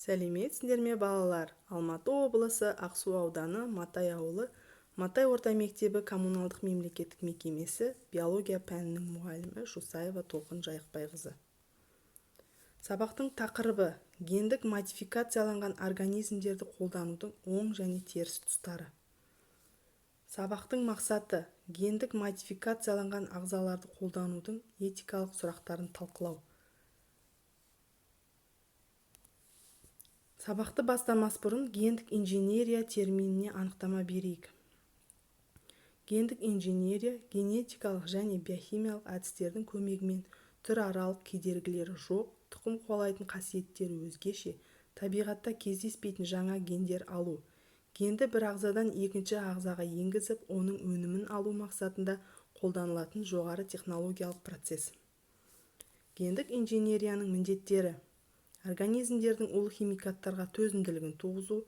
Сәлеметсіңдер ме, балалар! Алматы облысы, Ақсу ауданы, Матай ауылы, Матай орта мектебі коммуналдық мемлекеттік мекемесі, биология пәнінің мұғалімі Жусаева Толқын Жайықбайқызы. Сабақтың тақырыбы: гендік модификацияланған организмдерді қолданудың оң және теріс тұстары. Сабақтың мақсаты: гендік модификацияланған ағзаларды қолданудың этикалық сұрақтарын талқылау. Сабақты бастамас бұрын гендік инженерия терминіне анықтама берейік. Гендік инженерия – генетикалық және биохимиялық әдістердің көмегімен түр-аралық кедергілері жоқ, тұқым қуалайтын қасиеттері өзгеше, табиғатта кездеспейтін жаңа гендер алу. Генді бір ағзадан екінші ағзаға енгізіп, оның өнімін алу мақсатында қолданылатын жоғары технологиялық процесс. Гендік инженерияның міндеттері: организмдердің улы химикаттарға төзімділігін туғызу,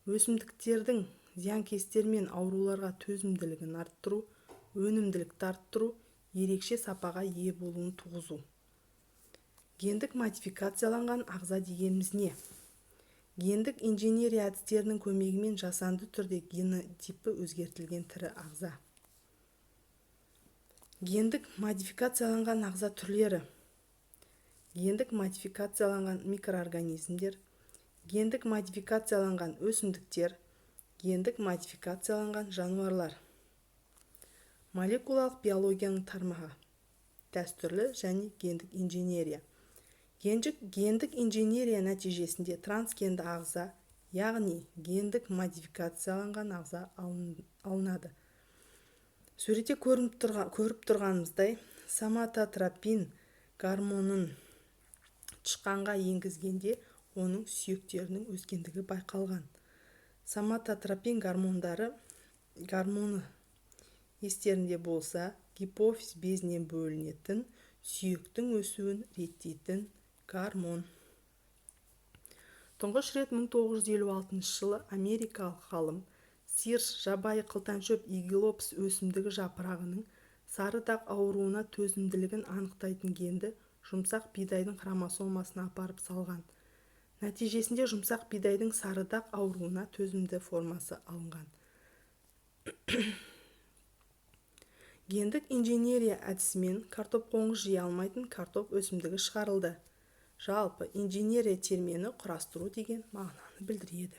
өсімдіктердің зиянкестер мен ауруларға төзімділігін арттыру, өнімділікті арттыру, ерекше сапаға ие болуын туғызу. Гендік модификацияланған ағза дегеніміз не? Гендік инженерия әдістерінің көмегімен жасанды түрде генотипі өзгертілген тірі ағза. Гендік модификацияланған ағза түрлері: гендік модификацияланған микроорганизмдер, гендік модификацияланған өсімдіктер, гендік модификацияланған жануарлар. Молекулалық биологияның тармағы: дәстүрлі және гендік инженерия. Гендік инженерия нәтижесінде трансгенді ағза, яғни гендік модификацияланған ағза алынады. Суретте көріп тұрғанымыздай, соматотропин гормонын тышқанға енгізгенде оның сүйектерінің өскендігі байқалған. Соматотропин гормоны, естерінде болса, гипофиз безінен бөлінетін, сүйектің өсуін реттейтін гормон. Тұңғыш рет 1956 жылы америкалық ғалым Сирс жабайы қылтаншөп эгилопс өсімдігі жапырағының сары дақ ауруына төзімділігін анықтайтын генді жұмсақ бидайдың хромосомасына апарып салған. Нәтижесінде жұмсақ бидайдың сары дақ ауруына төзімді формасы алынған. Гендік инженерия әдісімен картоп қоңыз жей алмайтын картоп өсімдігі шығарылды. Жалпы, инженерия термині құрастыру деген мағынаны білдіреді.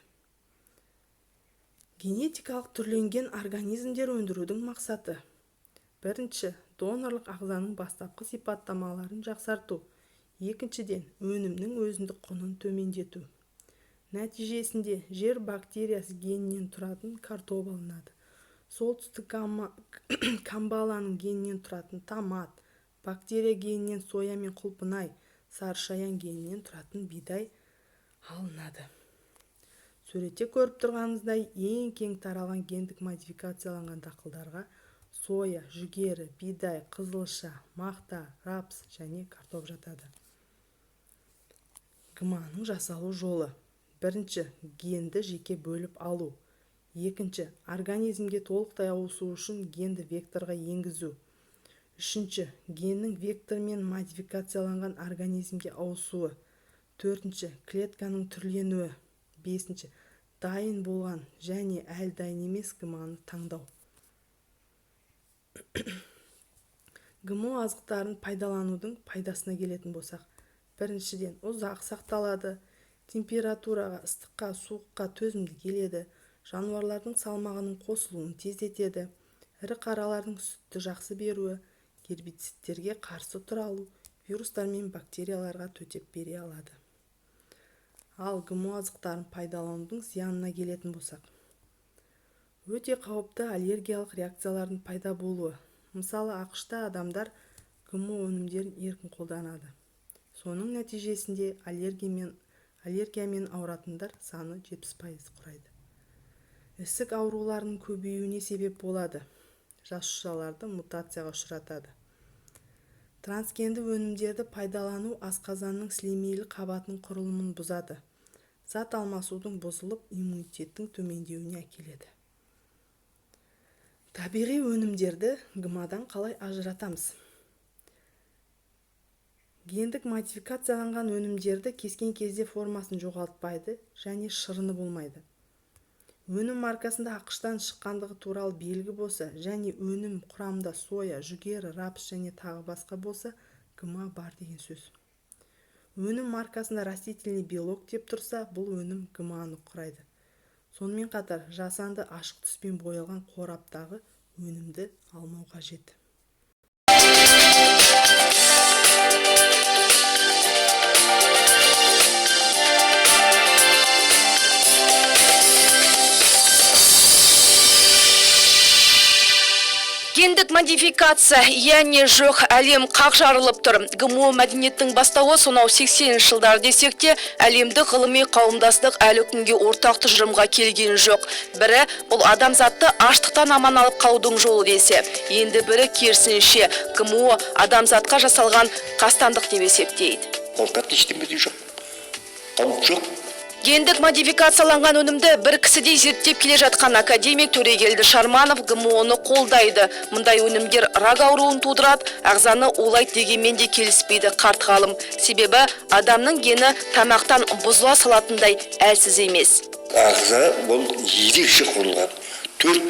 Генетикалық түрленген организмдер өндірудің мақсаты: бірінші, донорлық ағзаның бастапқы сипаттамаларын жақсарту, екіншіден, өнімнің өзіндік құнын төмендету. Нәтижесінде жер бактериясы генінен тұратын картоп алынады. Солтүстік камбаланың генінен тұратын томат, бактерия генінен соя мен құлпынай, сарышаян генінен тұратын бидай алынады. Суретте көріп тұрғанымыздай, ең кең таралған гендік модификацияланған дақылдарға соя, жүгері, бидай, қызылша, мақта, рапс және картоп жатады. ГМА-ның жасалу жолы: бірінші, генді жеке бөліп алу; екінші, организмге толықтай ауысу үшін генді векторға енгізу; үшінші, геннің вектормен модификацияланған организмге ауысуы; төртінші, клетканың түрленуі; бесінші, дайын болған және әлі дайын емес ГМА-ны таңдау. ГМО азықтарын пайдаланудың пайдасына келетін болсақ, біріншіден, ұзақ сақталады, температураға, ыстыққа, суыққа төзімді келеді, жануарлардың салмағының қосылуын тездетеді, ірі қаралардың сүтті жақсы беруі, гербицидтерге қарсы тұра алу, вирустар мен бактерияларға төтеп бере алады. Ал ГМО азықтарын пайдаланудың зиянына келетін болсақ, өте қауіпті аллергиялық реакциялардың пайда болуы. Мысалы, АҚШ-та адамдар ГМО өнімдерін еркін қолданады. Соның нәтижесінде аллергиямен ауыратындар саны 70% құрайды. Ісік ауруларының көбеюіне себеп болады. Жасушаларды мутацияға ұшыратады. Трансгенді өнімдерді пайдалану асқазанның сілемейлі қабатының құрылымын бұзады. Зат алмасудың бұзылып, иммунитеттің төмендеуіне әкеледі. Табиғи өнімдерді ГМА-дан қалай ажыратамыз? Гендік модификацияланған өнімдерді кескен кезде формасын жоғалтпайды және шырыны болмайды. Өнім маркасында АҚШ-тан шыққандығы туралы белгі болса және өнім құрамында соя, жүгері, рапс және тағы басқа болса, ГМО бар деген сөз. Өнім маркасында растительный белок деп тұрса, бұл өнім ГМО-ны құрайды. Сонымен қатар жасанды ашық түспен боялған қораптағы өнімді алмау қажет. Гендік модификация, иә не жоқ, әлем қақ жарылып тұр. ГМО мәдениеттің бастауы сонау 80 жылдар десек те, әлемдік ғылыми қауымдастық әлі күнге ортақ тұжырымға келген жоқ. Бірі, бұл адамзатты аштықтан аман алып қалудың жолы десе, енді бірі керісінше, ГМО адамзатқа жасалған қастандық деп есептейді. Қолтартын ештеңе де жоқ, қауіп жоқ. Гендік модификацияланған өнімді бір кісідей зерттеп келе жатқан академик Төрегелді Шарманов ГМО-ны қолдайды. Мұндай өнімдер рак ауруын тудырады, ағзаны улайды дегенмен де келіспейді қарт ғалым. Себебі адамның гені тамақтан бұзыла салатындай әлсіз емес. Ағза бұл ерекше құрылған, 4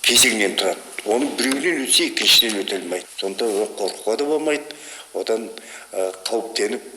кезеңнен тұрады. Оның біреуінен өтсе, екіншісінен өте алмайды. Сонда қорқуға да болмайды. Одан қауіптеніп,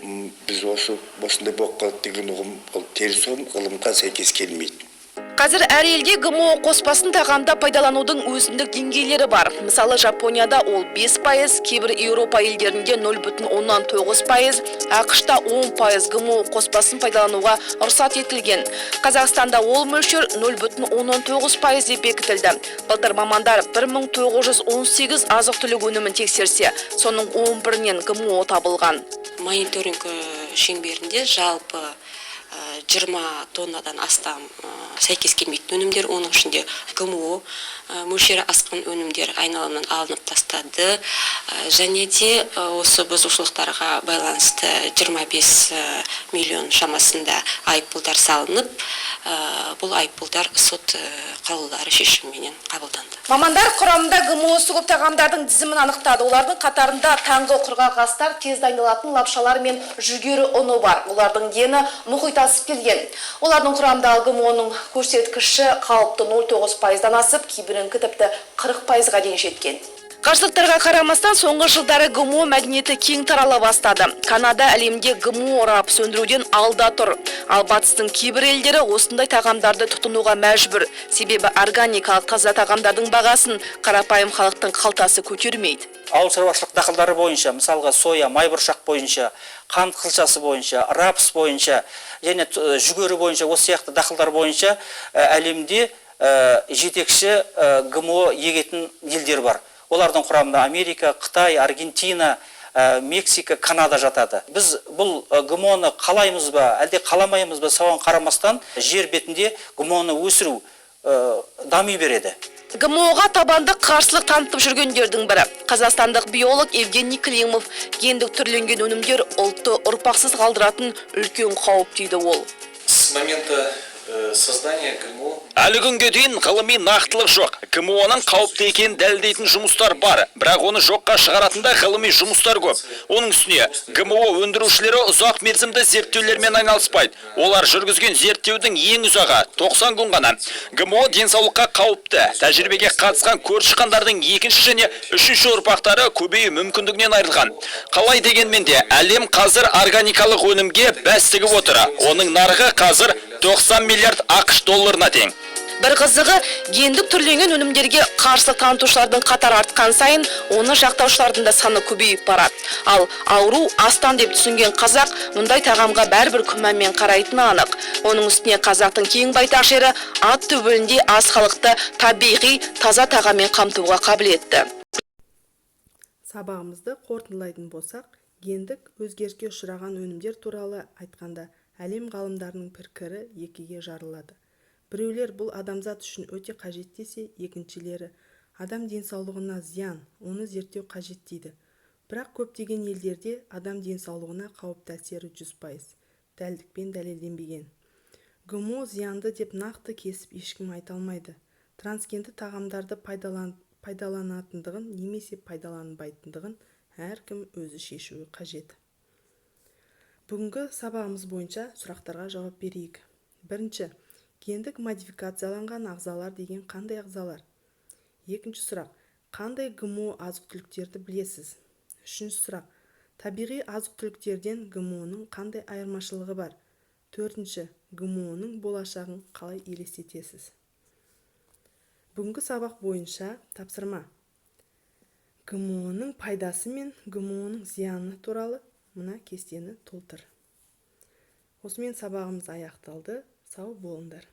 біз осындай болып қалды деген ұғым, ол теріс ұғым, ғылымға сәйкес келмейді. Қазір әр елде ГМО қоспасын тағамда пайдаланудың өзіндік деңгейлері бар. Мысалы, Жапонияда ол 5%, кейбір Еуропа елдерінде 0,9%, АҚШ-та 10% ГМО қоспасын пайдалануға рұқсат етілген. Қазақстанда ол мөлшер 0,9% деп бекітілді. Былтыр мамандар 1918 азық-түлік өнімін тексерсе, соның 11-інен ГМО табылған. Мониторинг шеңберінде жалпы 20 тоннадан астам сәйкес келмейтін өнімдер, оның ішінде ГМО мөлшері асқан өнімдер айналымнан алынып тастады. Және де осы бұзушылықтарға байланысты 25 миллион шамасында айыппұлдар салынып, бұл айыппұлдар сот қаулылары шешіміменен қабылданды. Мамандар құрамында ГМО-сы көп тағамдардың тізімін анықтады. Олардың қатарында таңғы құрғақ астар, тез дайындалатын лапшалар мен жүгері ұны бар. Олардың дені мұхит асып келген. Олардың құрамындағы ГМО-ның көрсеткіші қалыпты 0,9%-дан асып, кейбірінікі тіпті 40%-ға дейін жеткен. Қарсылықтарға қарамастан соңғы жылдары ГМО мәдениеті кең тарала бастады. Канада әлемде ГМО рапс өндіруден алда тұр. Ал батыстың кейбір елдері осындай тағамдарды тұтынуға мәжбүр. Себебі органикалық таза тағамдардың бағасын қарапайым халықтың қалтасы көтермейді. Ауыл шаруашылық дақылдары бойынша, мысалға соя, майбұршақ бойынша, қант қызылшасы бойынша, рапс бойынша және жүгері бойынша, осы сияқты дақылдар бойынша әлемде жетекші ГМО егетін елдер бар. Олардың құрамында Америка, Қытай, Аргентина, Мексика, Канада жатады. Біз бұл ГМО-ны қалаймыз ба, әлде қаламаймыз ба, соған қарамастан жер бетінде ГМО-ны өсіру дами береді. ГМО-ға табанды қарсылық танытып жүргендердің бірі қазақстандық биолог Евгений Климов. Гендік түрленген өнімдер ұлтты ұрпақсыз қалдыратын үлкен қауіп дейді ол. С момента создания ГМО Әлі күнге дейін ғылыми нақтылық жоқ. ГМО-ның қауіпті екенін дәлелдейтін жұмыстар бар, бірақ оны жоққа шығаратын да ғылыми жұмыстар көп. Оның үстіне ГМО өндірушілері ұзақ мерзімді зерттеулермен айналыспайды. Олар жүргізген зерттеудің ең ұзағы 90 күн ғана. ГМО денсаулыққа қауіпті. Тәжірибеге қатысқан көрші екінші және үшінші ұрпақтары көбею мүмкіндігінен айырылған. Қалай дегенмен де әлем қазір органикалық өнімге бәс тігіп отыр. Оның нарығы қазір 90 миллиард АҚШ долларына тең. Бір қызығы, гендік түрленген өнімдерге қарсылық танытушылардың қатары артқан сайын, оны жақтаушылардың да саны көбейіп барады. Ал ауру астан деп түсінген қазақ мұндай тағамға бәрібір күмәнмен қарайтыны анық. Оның үстіне қазақтың кең байтақ жері ат төбеліндей аз халықты табиғи таза тағаммен қамтуға қабілетті. Сабағымызды қорытындылайтын болсақ, гендік өзгеріске ұшыраған өнімдер туралы айтқанда әлем ғалымдарының пікірі екіге жарылады. Біреулер бұл адамзат үшін өте қажет десе, екіншілері адам денсаулығына зиян, оны зерттеу қажет дейді. Бірақ көптеген елдерде адам денсаулығына қауіпті әсері 100% дәлдікпен дәлелденбеген. ГМО зиянды деп нақты кесіп ешкім айта алмайды. Трансгенді тағамдарды пайдаланатындығын немесе пайдаланбайтындығын Әркім өзі шешуі қажет. Бүгінгі сабағымыз бойынша сұрақтарға жауап берейік. Бірінші, гендік модификацияланған ағзалар деген қандай ағзалар? Екінші сұрақ, қандай ГМО азық-түліктерді білесіз? Үшінші сұрақ, табиғи азық-түліктерден ГМО-ның қандай айырмашылығы бар? Төртінші, ГМО-ның болашағын қалай елестетесіз? Бүгінгі сабақ бойынша тапсырма: ГМО-ның пайдасы мен ГМО-ның зияны туралы мына кестені толтыр. Осымен сабағымыз аяқталды. Сау болыңдар.